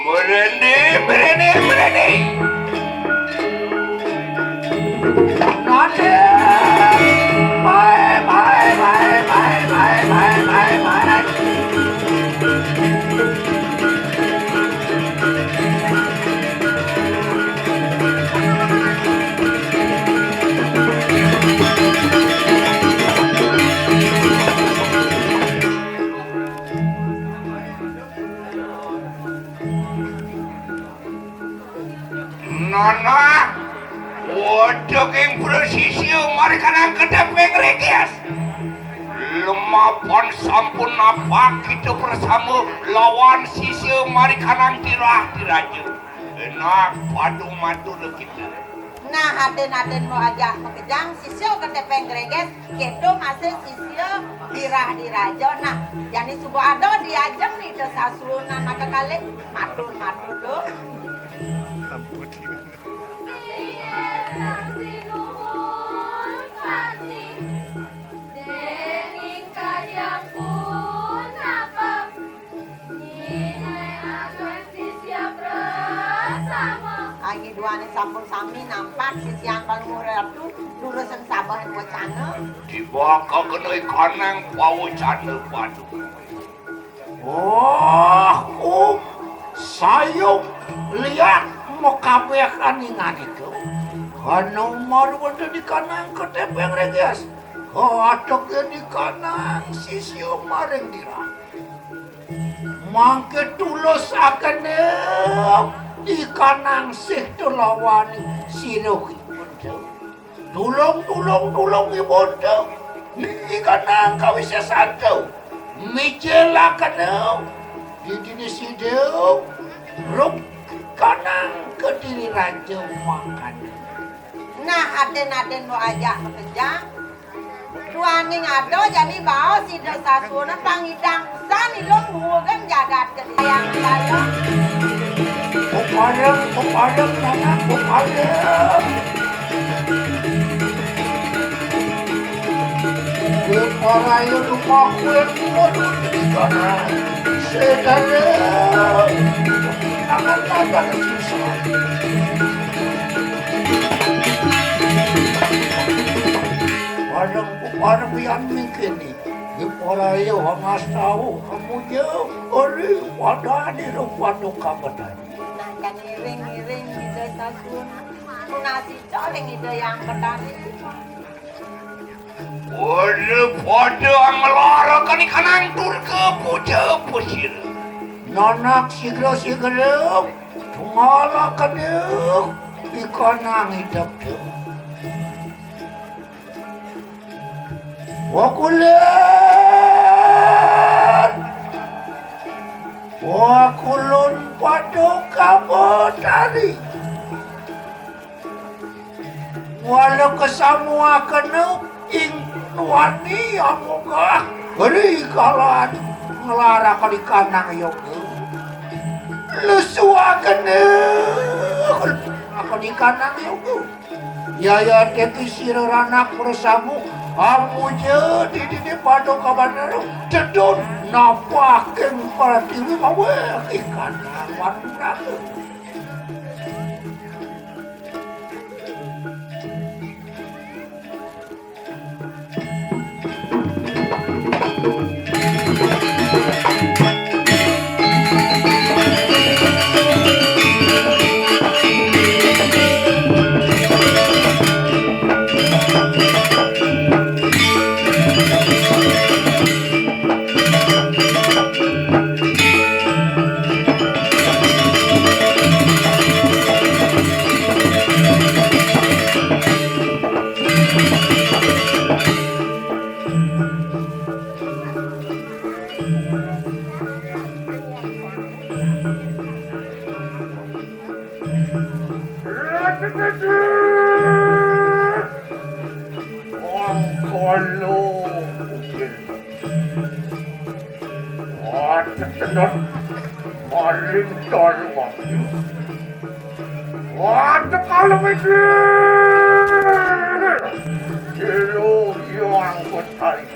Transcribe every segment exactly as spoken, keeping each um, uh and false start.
Mrene, mrene, mrene. Nate. Bae, bae, bae, bae, bae, bae, bae, bae. Nana, waduh ing prosisi mari kanang ketepeng regias. Lemapon sampun napak kita bersama lawan sisi mari kanang tirah diraja. Enak padu matur kita. Nah, aden-aden mau ajak makejang, sisya ketepeng greges, keto masih sisya dirah diraja. Nah, jani suba ada diajeng nih, Ida Sasuhunan maka kalih. Matur, matur, Duk. Ampun. Angin duane sampun sami nampak sisian Palungguh Ratu durusing sabeh wacana. Dibaka kena ikanang pawacana padu. Oh, um, sayup liat makabeh aningan itu. Kana umar wonten ikanang ketepeng reges. Katek ikanang sisya maring dirah. Mangke tulus akenep ikanang sih tulawaning siruhipun. Tulung, tulung, tulung ibunda. Ikanang kawisesan tu. Mijil akenep didini sida. Ruk kanang kediri raja mangkana. Nah, aden-aden mau ajak makejang. Duaning ada jani baos Ida Sasuhunan pangidang pisan ilung buhugeng jagat kediri. Yang saya. Kepada, kepada, nana, kepada. Kepada yang rumah kue mulut di sana. Sedara. Tangan, tangan, susah. Padang, padang yang mungkin ni. Di para yo hangas tahu kamu je. Ori, pada ni rupa tu kabetan. Nah, kan ngiring-ngiring di desa sun. Munasi coring ide yang betani. Pada-pada nglaraken ikanang durga puja pasira. Nanak sigra-sigra tumalaken ikanang idep. Wakulun, wakulun paduka betari. Wala kasamuakena ing wani amoga ri kalan nglaraken ikanang yoga. Lesuakena akan ikanang yoga. Yaya teki sira ranak prasamu amuja didini paduka bandara tedun napaking pratiwi mawe ikanang wandraga. Wong kolo. Wah, cedot. Maling taruh. Wah, kalem iki. Kilo yo angkut kali.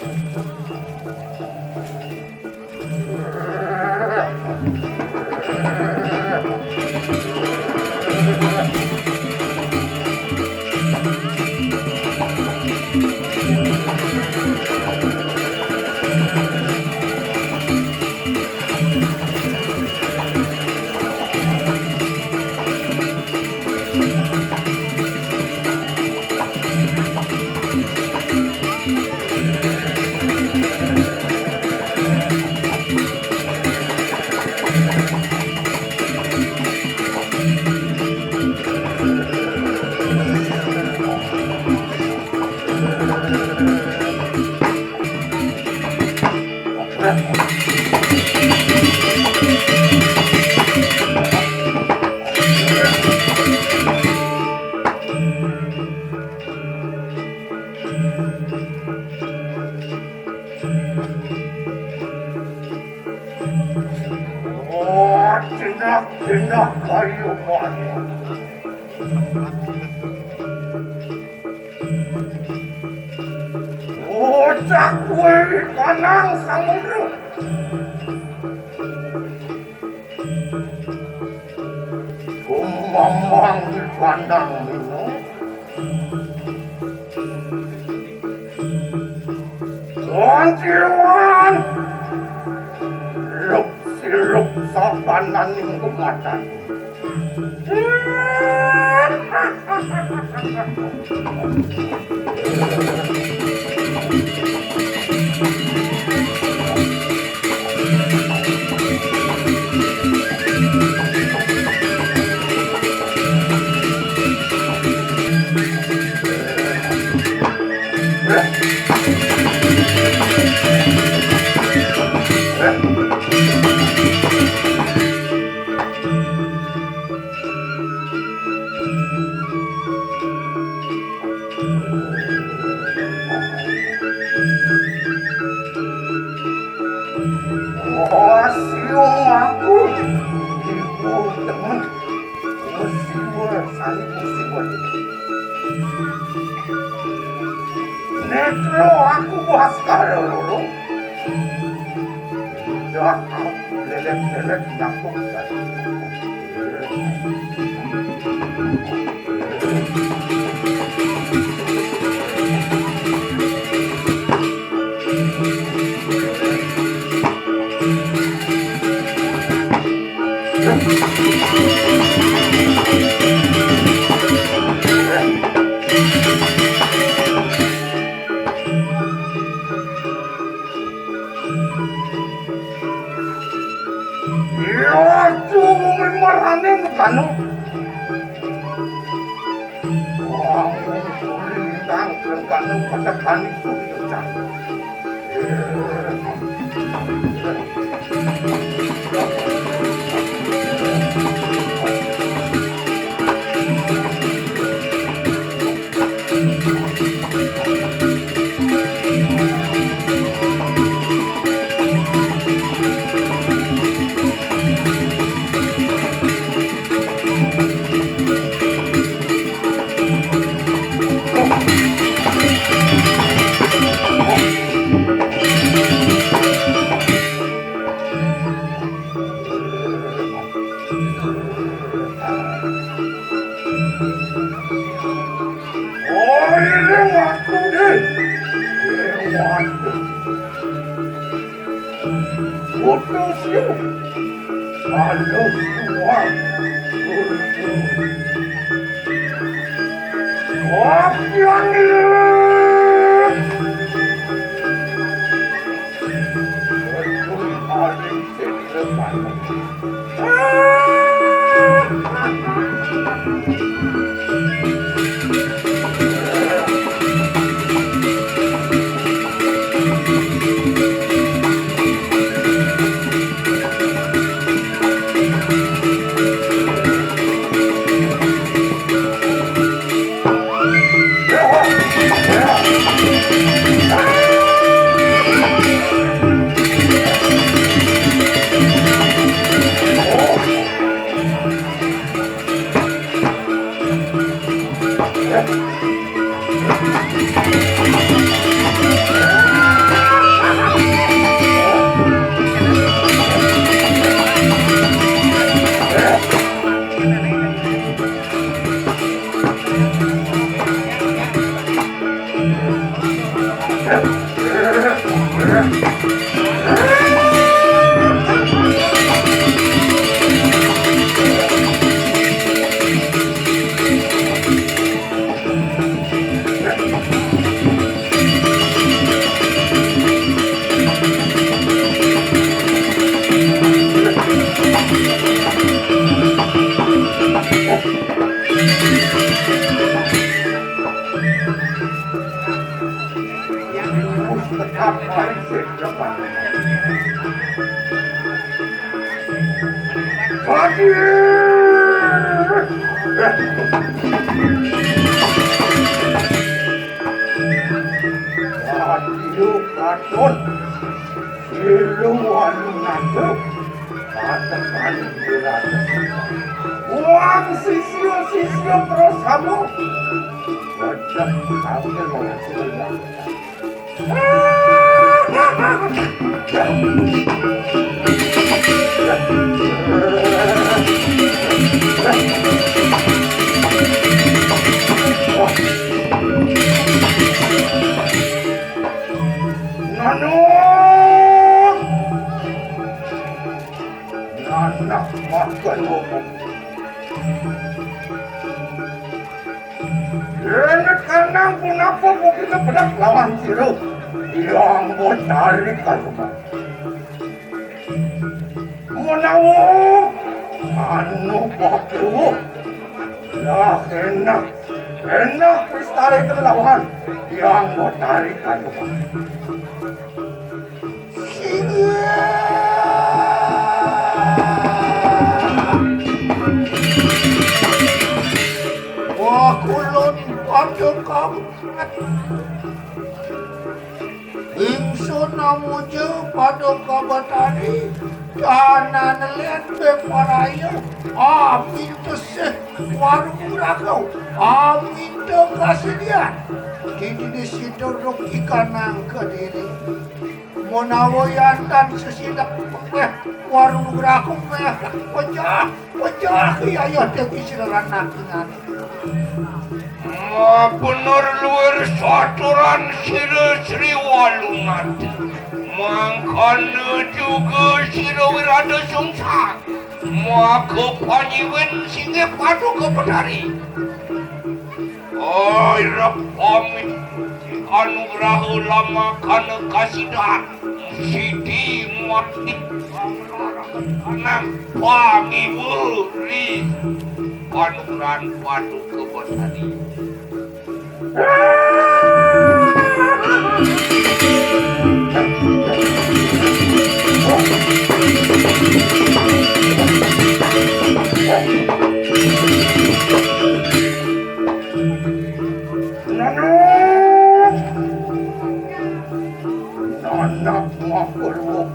Oh, jinak-jinak kayu manis. Bocah kuwi kanang samudra. Gumamang di kandang minum. Kunciwan. Luk siluk sabananing gumatan. Oh, siung aku. Ibu temen. Musibah, sani musibah. Netro aku Baskara loro. Dah aku lelet-lelet nyambung tadi. Iya, tuh, marane kanu. Wong suri nang kanu pada kani suri ucap. Oh, ini waktu nih. Ini waktu. Putus yuk. Halus yuk. Oh, yang ini. Betul, halus. Tetap paling sih depan. Aduh, Raden. Siluan ngantuk. Katakan Raden. Buang sisio-sisio terus kamu. Wajah kamu. Nano! Anak makan ngomong. Ini kanang punapa bukitnya pedak lawan sirup. Yang mau tarik karuman. Menawa anu bakuh. Lah enak. Enak pistari kelawan. Yang mau tarik karuman. Wah, kulon pada kamu. Ingsun namuja pada kabatari. Kanan len beparaya. Amin tesih warung raga. Amin kasedian. Didini sidur ikanang kediri. Menawa yantan sesidak pepeh warung rakum meh pecah, pecah yayah dadi sira nakingan. Mabener luwir saturan sira Sri Walunata. Mangkana juga sira Wirata Sungsang. Maka panyiwin singgih paduka Betari. Oi, repami anugraha lamakana kasidan sidi mati nang pangiwa ri panugrahan paduka Betari. Nanak, nanak makhluk.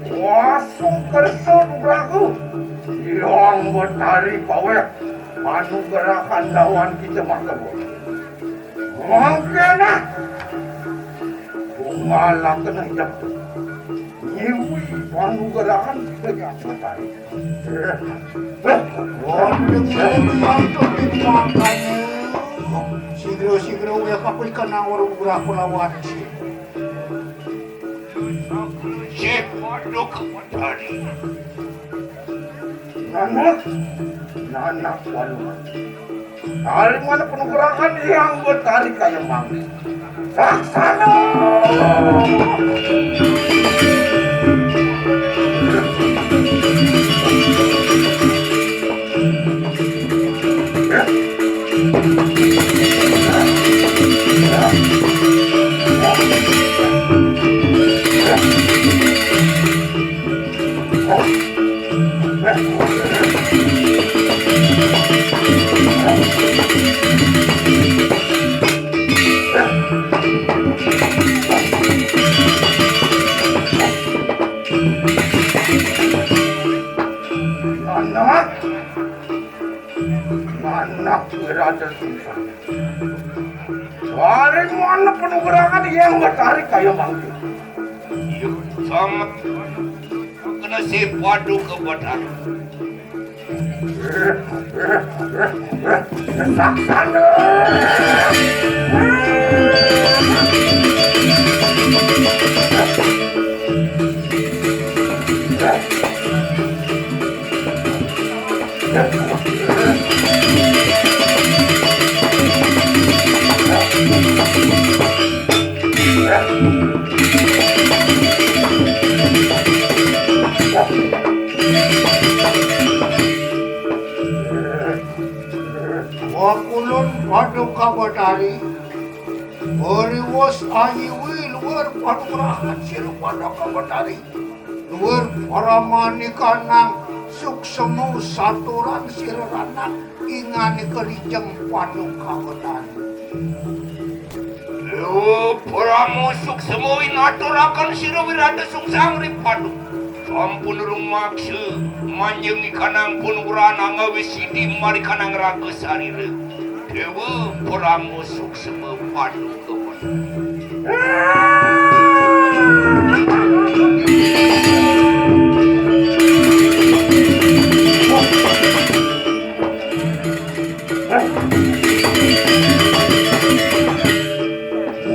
Wasung kersa nugraha. Hyang Betari paweh anugrahan lawan kita mangkana. Mangkana. Tunggal lakena hidup. Nyiwi anugrahan kita Hyang Betari. Wonten ing pangkane. Sigra-sigra waya kapulikan nang warung gurah kulawan si. Sik padha kepedani. Nanak, nanak waluh. Tarimana panugrahan Hyang Betari kaya mangke. Saksana. Anak, anak Raja Sungsang. Paring manut panugrahan Hyang Betari kaya mangke. Iya, sanget kena sipadu kebenaran. Saksana. Wakulun Paduka Betari, Riwus Ayiwi luar panugrahan sira Paduka Betari. Nuwun paramanika nang suksema saturan sira ranang ingane karijeng panukawetan. Dewa Parama suksema inaturaken sira wirata sungsang ri padu. Sampun rumaksa manjeng ikanang pun uran angawis sidi marikanang raga sarira. Dewa Parama suksema padu.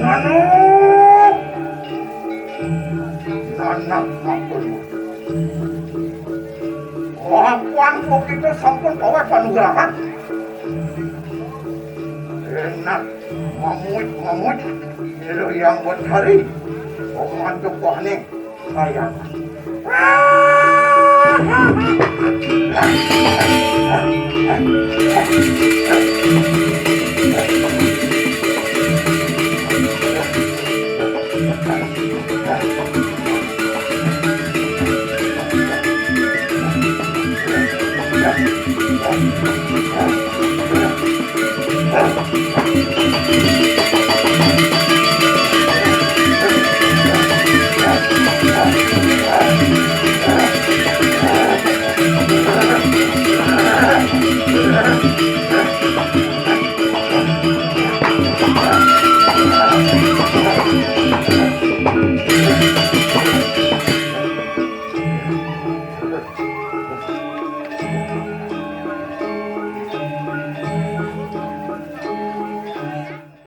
Nanak, nanak, ampun. Kelakuan kok kita sampun kawat panugrahan. Enak, mamut, mamut. Ira yang buat hari. Oman tuh nih. Sayang.